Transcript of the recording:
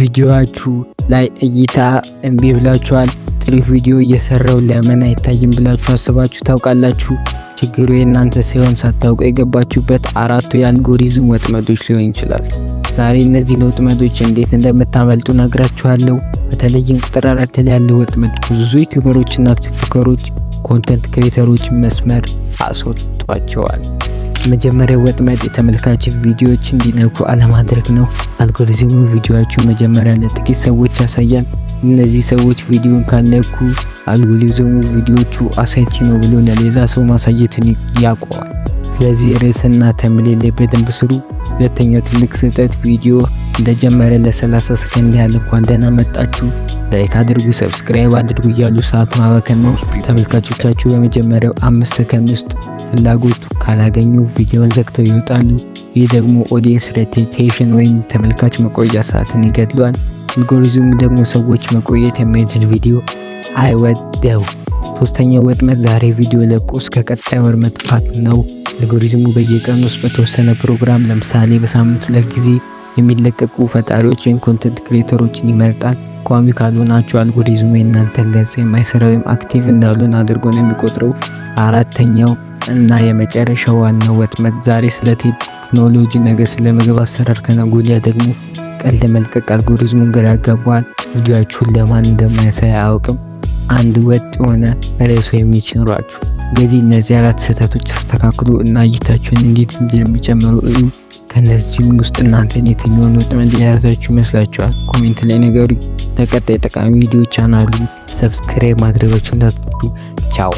ቪዲዮአችሁ ላይ እይታ እምቢ ብላችኋል? ጥሩ ቪዲዮ እየሰራው ለምን አይታይም ብላችሁ አስባችሁ ታውቃላችሁ? ችግሩ የእናንተ ሳይሆን ሳታውቁ የገባችሁበት አራቱ የአልጎሪዝም ወጥመዶች ሊሆን ይችላል። ዛሬ እነዚህን ወጥመዶች እንዴት እንደምታመልጡ ነግራችኋለሁ። በተለይም ቁጥር 4 ላይ ያለው ወጥመድ ብዙ ዩቲዩበሮችና ቲክቶከሮች፣ content creator ኦች መስመር አስወጥቷቸዋል። መጀመሪያው ወጥመድ የተመልካች ቪዲዮዎች እንዲነኩ አለማድረግ ነው። አልጎሪዝሙ ቪዲዮአችሁ መጀመሪያ ለጥቂት ሰዎች ያሳያል። እነዚህ ሰዎች ቪዲዮን ካልነኩ አልጎሪዝሙ ቪዲዮቹ አሰልቺ ነው ብሎ ለሌላ ሰው ማሳየቱን ያቆማል። ስለዚህ ርዕስና thumbnail ላይ በደንብ ስሩ። ሁለተኛው ትልቅ ስህተት ቪዲዮ እንደጀመረ ለ30 ሰከንድ ያህል እንኳን ደህና መጣችሁ፣ like አድርጉ፣ subscribe አድርጉ እያሉ ሰዓት ማባከን ነው። ተመልካቾቻችሁ በመጀመሪያው 5 ሰከንድ ውስጥ ፍላጎቱ ካላገኙ ቪዲዮን ዘግተው ይወጣሉ። ይህ ደግሞ audience retention ወይም ተመልካች መቆያ ሰዓትን ይገድለዋል። አልጎሪዝሙ ደግሞ ሰዎች መቆየት የማይችል ቪዲዮ አይወደው። ሶስተኛው ወጥመድ ዛሬ ቪዲዮ ለቆ እስከ ቀጣይ ወር መጥፋት ነው። አልጎሪዝሙ በየቀኑ ውስጥ በተወሰነ ፕሮግራም፣ ለምሳሌ በሳምንት 2 ጊዜ የሚለቀቁ ፈጣሪዎች ወይም content creator ኦችን ይመርጣል። ቋሚ ካልሆናችሁ አልጎሪዝሙ የእናንተን ገጽ የማይሰራ ወይም active እንዳልሆነ አድርጎ ነው የሚቆጥረው። አራተኛው እና የመጨረሻው ዋናው ወጥመድ ዛሬ ስለ ቴክኖሎጂ፣ ነገ ስለ ምግብ አሰራር፣ ከነገ ወዲያ ደግሞ ቀልድ መልቀቅ አልጎሪዝሙን ግራ ያጋባዋል። ቪዲዮአችሁን ለማን እንደማያሳይ አያውቅም። አንድ ወጥ የሆነ ርዕስ ወይም niche ይኑራችሁ። እንግዲህ እነዚህ አራት ስህተቶች አስተካክሉ እና እይታችሁን እንዴት እንደሚጨምሩ እዩ። ከነዚህም ውስጥ እናንተን የትኛውን ወጥመድ የያዛችሁ ይመስላችኋል? Comment ላይ ንገሩኝ። ተቀጣይ ጠቃሚ ቪዲዮ ቻናሉ subscribe ማድረጋችሁን እንዳትረሱ። ቻው።